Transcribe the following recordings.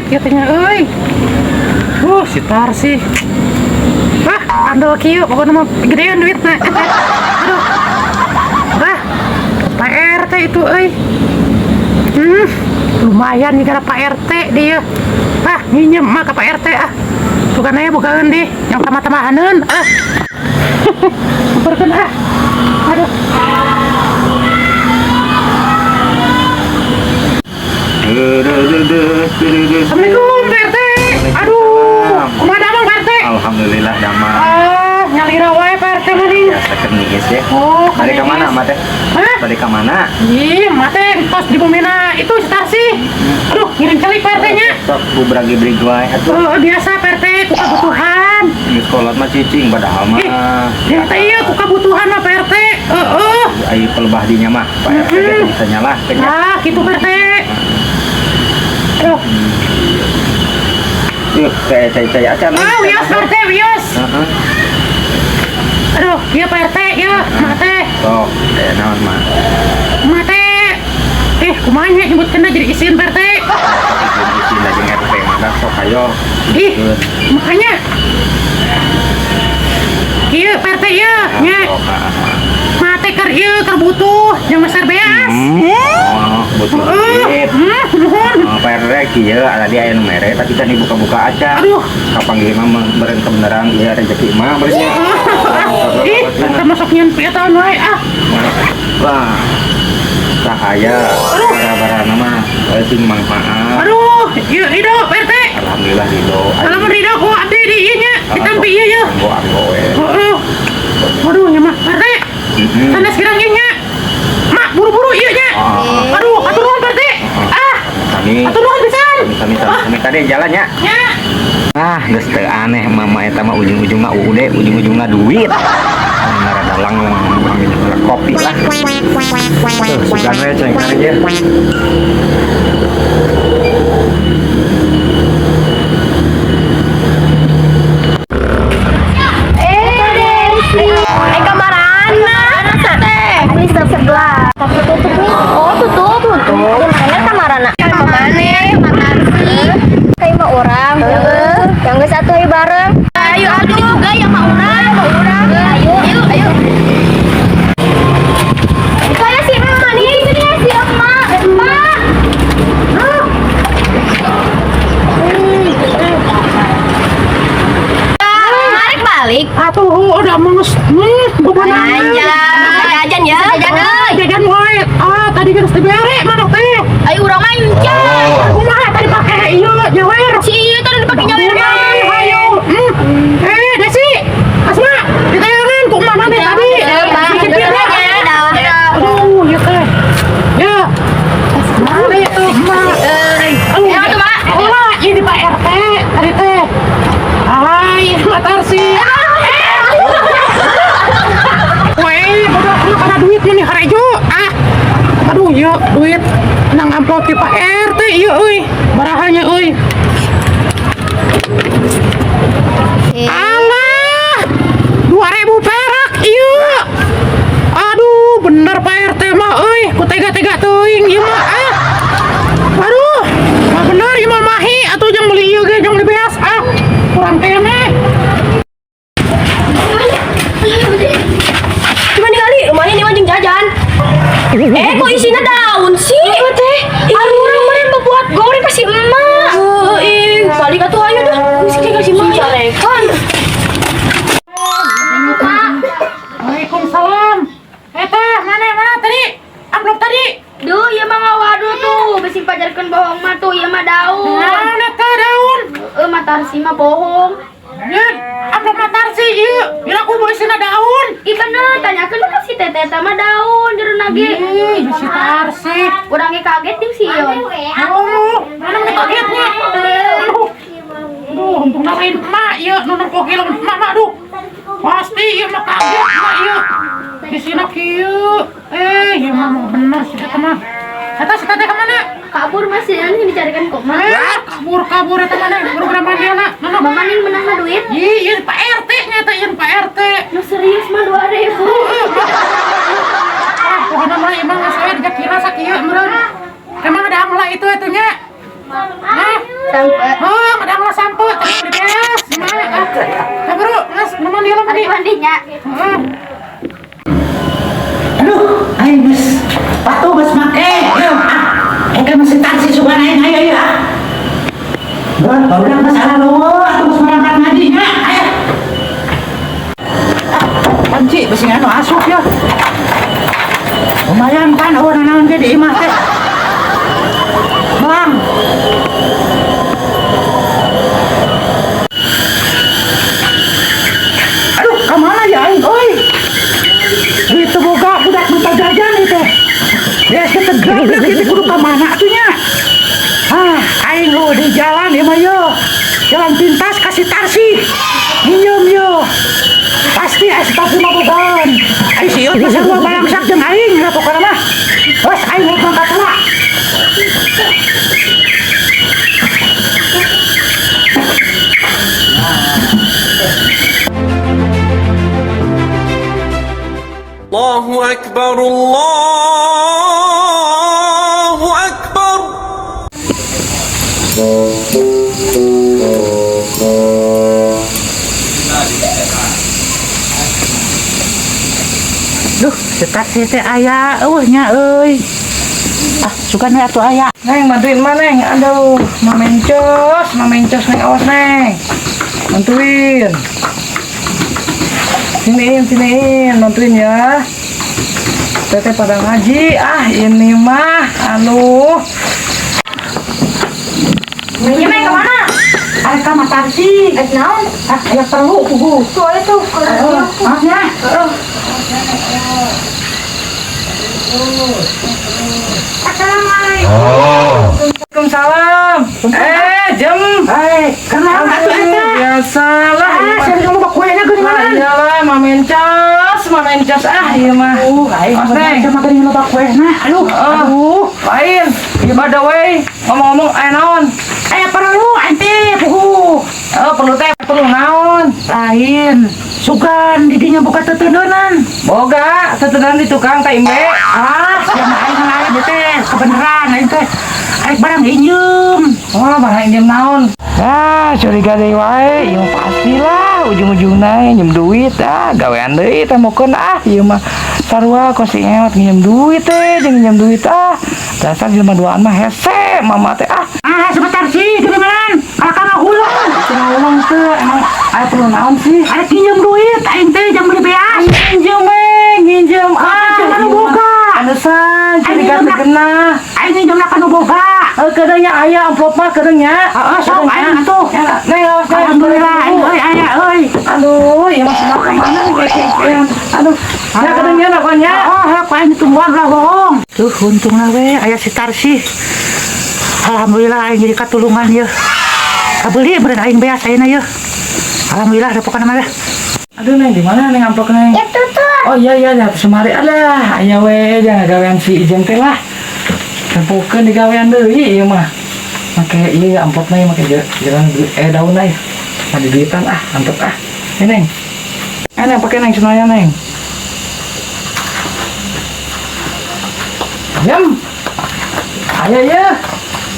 Duit ieu teh nya euy. Si Tarsi. Ah, andal kieu pokokna mah gedean duitna. Aduh. Ah, Pak RT itu euy. Lumayan nih karena Pak RT dia. Ah, nginjem mah ke Pak RT ah. Bukan aya bukaeun deh, yang tambah-tambahaneun ah. Samperkeun ah. Aduh. Assalamualaikum Pak RT. Aduh, kumaha damang Pak RT? Alhamdulillah damang. Ah, nyalira wae Pak RT mah nih. Biasa kenis ya. Oh, Balik ke mana, Mak teh? Hah? Balik ke mana? Ih, mate pas di bumina itu si Tarsi. Aduh, ngiring celik Pak RT nya. Sok bubragi-brig wae atuh. Oh, biasa Pak RT, ku kebutuhan. Geus kolot mah cicing padahal mah. Ih, ya teh ieu ku kebutuhan mah Pak RT. Heeh. Ai pelebah dinya mah Pak RT teh bisa nyalah teh nya. Nah, gitu Pak RT. Aduh. Yuh, kayak cai-cai acan. Ah, wios Pak RT, wios. Heeh. Aduh, ieu Pak RT, ieu mate. Sok, kayak naon mah. Mate. Eh, kumaha nya nyebutkeun jadi isin Pak RT. Izin aja RT mah sok ayo. Ih, makanya. Ieu Pak RT ieu, nya. Sok, ah. Mate keur ieu keur butuh jeung meser beas. Oh, butuh duit. Nuhun. Oh, Pak RT kieu tadi aya nu mere tapi can dibuka-buka aja. Aduh. Kapanggih mah meureun kebenaran ieu rezeki mah meureun nya. Ih, termasuk nyeun pieu wae ah. Wah. Tah aya bara-barana mah sing manfaat. Aduh, ieu ridho Pak RT. Alhamdulillah ridho. Lamun ridho ku abdi di ieu nya, ditampi ieu ya. Anggo anggo we. Heeh. Aduh, nya mah Pak RT. Heeh. Sanes kirang ieu nya. Mak buru-buru ieu nya. Ah. Aduh, atur nuhun Pak RT. Ah, Sami. atur nuhun pisan. Sami sami sami tadi jalan ya. Nya. Ah, geus teu aneh mama eta mah ujung-ujungna UUD, ujung-ujungna duit. Rada lang kopi lah. Tuh, sugan we cengkar aja. Eh, kamarana? Teh, sebelah. Tapi tutup nih. Oh, tutup, tutup. Di mana kamarana? Kamane? Matarsi. Kayak mah orang. Yang geus atuh ayo bareng. Ayo atuh juga yang mah urang, mah urang. Ayo, ayo, ayo. Kayak si emak nih, ini si emak. Emak. Balik balik. Atuh udah mengus. Bebanaan. Jajan ya. Jajan euy. Jajan wae. Ah, tadi geus dibere mana teh. Ayo urang mah encan. Kumaha tadi pake ieu nyawer. Si ieu tadi dipake nyawer. Ayo. Eh, Desi. Asma, ditayangan ku emak mana tadi? Dicipir ya. Aduh, ieu teh. Ya. Mana itu emak? Aduh, Eh, atuh, Mak. Ulah, ini Pak RT tadi teh. Hai, Mak Tarsi. Weh, bodoh lu kana duit nih harejo. Ah. Aduh, ieu duit nang amplop ti Pak RT ieu euy. Barahanya euy. Alah. 2000 perak ieu. Aduh, bener Pak RT mah euy, ku tega-tega teuing ieu mah ah. Aduh, mah bener ieu mah mahi atuh jeung beli ieu ge jeung beli beas ah. Kurang keneh. Cuma ningali lumayan nih anjing jajan. Eh, kok isinya daun sih? Teh. Aduh, urang meureun buat goreng kasih emak. Heeh, balik atuh ayo dah. Geus kasih emak. Carekan. Waalaikumsalam. Eh teh, mana mana tadi? Amplop tadi. Duh, ieu mah ngawaduh tuh, bisi pajarkeun bohong mah tuh, ieu mah daun. Mana teh daun? Heeh, mah Tarsi mah bohong. Ya, amplop mah Tarsi ieu. Bila aku isina daun. Ih bener, tanyakeun ka si teteh eta mah daun jerona ge. Ih, si Tarsi. Urang ge kaget jeung si Ion. Oh, mana mah kagetnya? Aduh. Aduh, untung lain emak ieu nu nempo film emak mah aduh. Pasti ieu mah kaget emak ieu. Di sini kieu. Eh, ieu mah mau bener si eta mah. Eta si teteh kemana? Kabur masih ini dicarikan kok mah. Eh, kabur-kabur eta mana? Program dia lah. Mana? Mama nih menang mah duit. Ih, ieu Pak RT nya eta ieu Pak RT. Nu serius mah 2000. Ah, pokoknya mah emang geus we dikira sakieu meureun. Emang ada amla itu itunya? Hah? Sampai Nya. Heeh. Aduh, aing geus patuh geus make. Yo, ah. Engke mesin taksi sugan aing ayo ayo ah. Wah, barudak masalah leuweuh atuh geus berangkat ngaji nya. Ayo. Ah, kunci besi anu asup ya. Lumayan kan euweuh nanaon ge di imah teh. Bang. Aduh, ka mana ya aing euy? Itu boga budak minta jajan itu. Ya, ketegang itu kudu ka mana atuh nya? Ah, aing lu di jalan ya mah yo. Jalan pintas kasih tarsi. Minjem yo. Pasti aya si mah bogaan. Aing si ieu teh sarua balangsak jeung aing lah pokona mah. Wes aing rek mangkat heula. الله أكبر الله أكبر. Duh, si tarsi teh aya eueuh nya euy. Ah, sugan we atuh aya. Neng, bantuin mah, Neng. Aduh, mamencos, Neng, awas, Neng. Bantuin. Siniin, siniin, bantuin ya. Teteh pada ngaji. Ah, ini mah, aduh. Ini mah kemana? Aya ka mah tarsi. Eh, naon? Ah, aya perlu pugu. Tuh aya tuh kalau Ah, nya. Assalamualaikum. Waalaikumsalam. Eh, jam. Hai, kenal atuh eta? Biasalah. Ah, sering kamu kuenya geuningan. Ah, iyalah, mamencos, mamencos. Ah, iya mah. Aing Awas, Neng. sama geuning loba kuehna. Aduh, Oh. aduh. Lain, ibadah we. Ngomong-ngomong, aya naon? Aya perlu aing teh pugu. Oh, perlu teh, perlu naon? Lain, sugan di dinya buka teteneunan. Boga, tetenan di tukang teh imbe. Ah, sia mah aing lain teh, kebeneran aing teh. Aing barang injem. Wah, barang injem naon? Ah, curiga deui wae, ieu mah pastilah ujung-ujungna nginjem duit ah, gawean deui teh mokeun ah, ieu mah sarua kos si ngeot nginjem duit teh, jeung nginjem duit ah. Dasar jelema duaan mah hese mama teh ah. Ah, sebentar sih, geuningan. Kalau ka ngahuleng. Ngomong teh emang aya perlu naon sih? Aing nginjem duit, aing teh jang beli beas. Nginjem we, nginjem ah. Kapan anu boga? Anusan, curiga Aing teh genah. Aing nginjem ka nu boga. Eh, keudeunya aya amplop mah keudeunya. Heeh, sok aing atuh. Ya, Neng, awas, Neng. Alhamdulillah aing euy aya euy. Aduh, ya masih mau kemana nih kayak Aduh, ya kedengeran apanya? Oh, hek aing ditungguan lah bohong. Tuh untunglah we aya si Tarsi. Alhamdulillah aing jadi katulungan yeuh. Kabeli beureun aing beas ayeuna yeuh. Alhamdulillah da pokona mah. Aduh, Neng, di mana Neng amplop Neng? Itu tuh. Oh iya iya, ya semari ada. Aya we jangan gawean si Ijem teh lah. Tempokeun di gawean deui ieu mah. Make ieu amplopna ieu make jalan daun euy. Mah duitan ah, antep ah. Ini Neng. Eh, Neng pakai Neng senaya Neng. Jam. Ayo ya.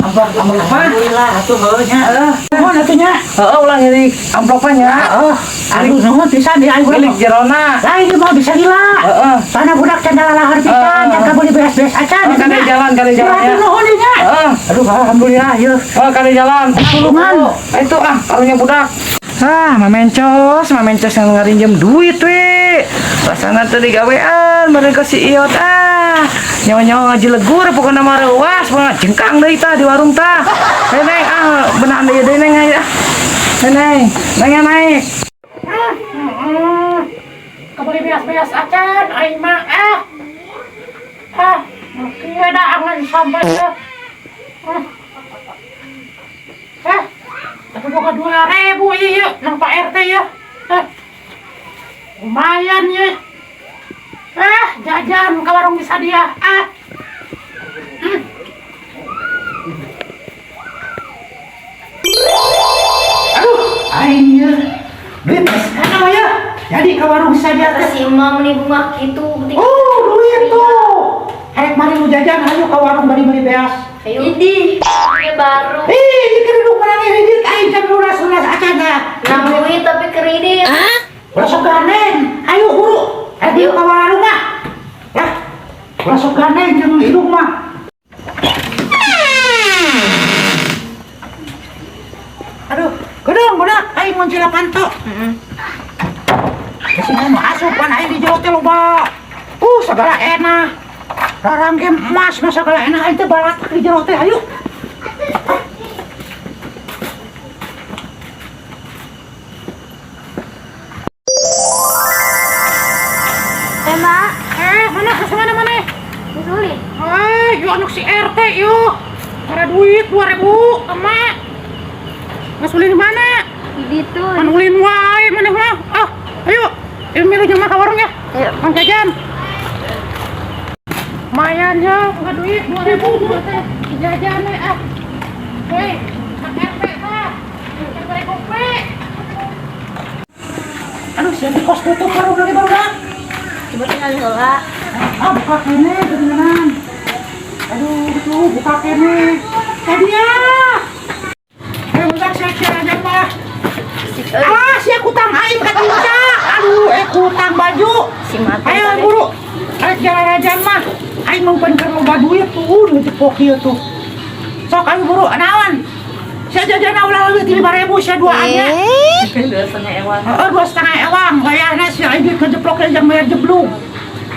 Amplop amplop mah. Alhamdulillah atuh heuh nya. Heeh. Nuhun atuh nya. Heeh, ulang ini amplopnya. Heeh. Aduh nuhun pisan di aing Milik jerona. Lain ieu mah bisa gila. Heeh. Soalnya budak can lalahar pisan, can kabeli beas-beas acan. Oh, kade jalan, kade jalan ya. Aduh nuhun ieu nya. Heeh. Aduh alhamdulillah yeuh. Oh, kade jalan. Tulungan. Oh, itu ah, karunya budak. Ah, mamencos yang ngarinjem duit we. Rasana teu digawean, mereka si iot ah. Nyawa-nyawa ngaji legur pokokna mah reuas, pokokna jengkang deui tah di warung tah. Hei Neng, ah benahan deui deui Neng ah. Hei Neng, Neng ya naik. Kabeli beas-beas acan aing mah ah. Ah, kieu da angan sampai teh. Eh, tapi boga 2.000 ieu nang Pak RT ya. Eh, lumayan ya. Eh, jajan ke warung bisa dia. Ah. Aduh, aing ye. Duit geus kana ya. Jadi ke warung bisa dia teh. Si emak meni bunga gitu. Oh, duit tuh. Hayek mari nu jajan ayo ke warung bari beli beas. Ayo. Ini baru. Ih, ini kerudung barang kredit aing can lunas-lunas acan dah. Nah, duit tapi kredit. Ulah sok gandeng. Ulah sok gandeng jeung indung mah. Aduh, gedung budak aing mun cila panto. Heeh. Sini mah asupan aing di jero teh loba. Segala enak. Rarangge emas mah segala enak aing teh balatak di jero teh ayo. Eh, Mak, Eh, mana ke mana mana? disulit. Eh, yuk anak si RT yuk. Ada duit 2000 emak. Ngasulin di mana? Di ditu. Manulin wae mana mah. Ah, ayo. Ayo milu jeung ka warung ya. Ayo. Mang jajan. Lumayan ya, buka duit 2000 buat teh jajan we ah. Hei, Kak RT tah. Bere kopi. Aduh, siapa kos tutup baru lagi baru dah. Coba tinggal heula. Ah, buka kene kedengeran. Aduh, tuh buka kene. Tadi ya. Eh, budak sia aja mah. Sik euy. Ah, sia kutang aing ka tinca. Aduh, kutang baju. Si mata. Ayo buru. Arek jalan-jalan mah. Aing mau bener loba duit tuh, duit pok ieu tuh. Sok ayo buru, naon? Sia jajan ulah leuwih ti 5000 sia duaannya. 2,5 ewang. Heeh, 2,5 ewang. Wayahna sia aing duit ngejeplok yang bayar jeblung.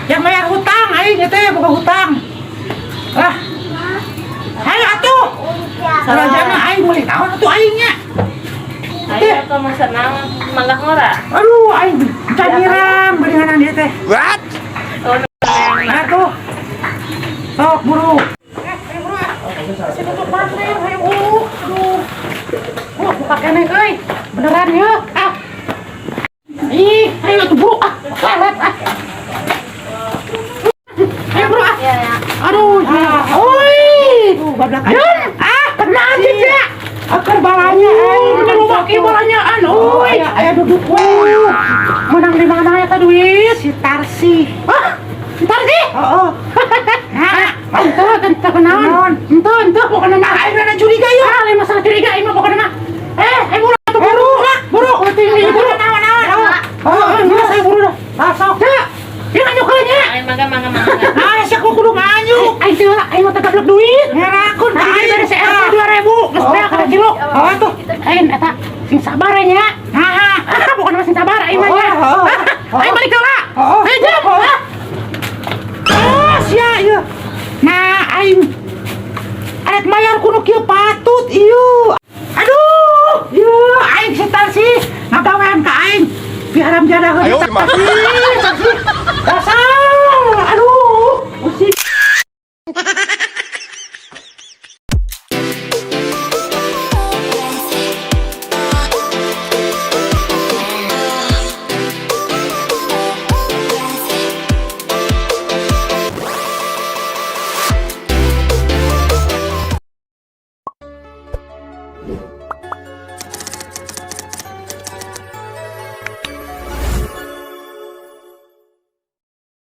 Yang bayar hutang aing teh boga hutang. Lah. Ayo atuh. Sarajana aing meuli naon atuh aingnya. Ayo atau mau senang mangga ngora. Aduh, aing camiran beulinganan ieu teh. What? Oh, Atuh. Sok buru. Eh, ayo buru ah. Si tutup pamer, ayo buru. Aduh. Wah, buka keneh euy. Beneran ya. Ah. Ih, ayo tuh buru ah. Lelet ah. Ayo buru ah. Ya, ya. Aduh, ya. Oi. Bablak. Ah, tenang aja ya. Akar balanya, bener loba kieu balanyaan, oi. Aya duduk we. Menang di mana ya duit? Si Tarsi. Hah? Si Tarsi? Heeh. Nah, ente ente kenaon? Ente ente pokoknya mah aing rada curiga ya. Ah, lain masalah curiga aing mah pokoknya mah. Eh, ayo buru atuh buru. Buru, tinggi buru. Naon naon. Oh, geus ayo buru dah. Ah, sok. Ya. Ieu nganyuk heula nya. Ayo mangga mangga mangga. Ah, sia kudu nganyuk. Aing teh aing mah tagablek duit. Ngerakun ka aing dari CRT 2000. Geus beak kana kilo. Oh, tuh. Aing eta sing sabar nya. Nah, pokoknya mah sing sabar aing mah nya. Aing balik heula. Ayo jam. Ah, sia ieu. Nah, aing arek mayar kudu kieu patut ieu. Aduh, ieu aing setan sih ngagawean ka aing. Piharam jadah heula. Ayo, Mak. Dasar, aduh, pusing.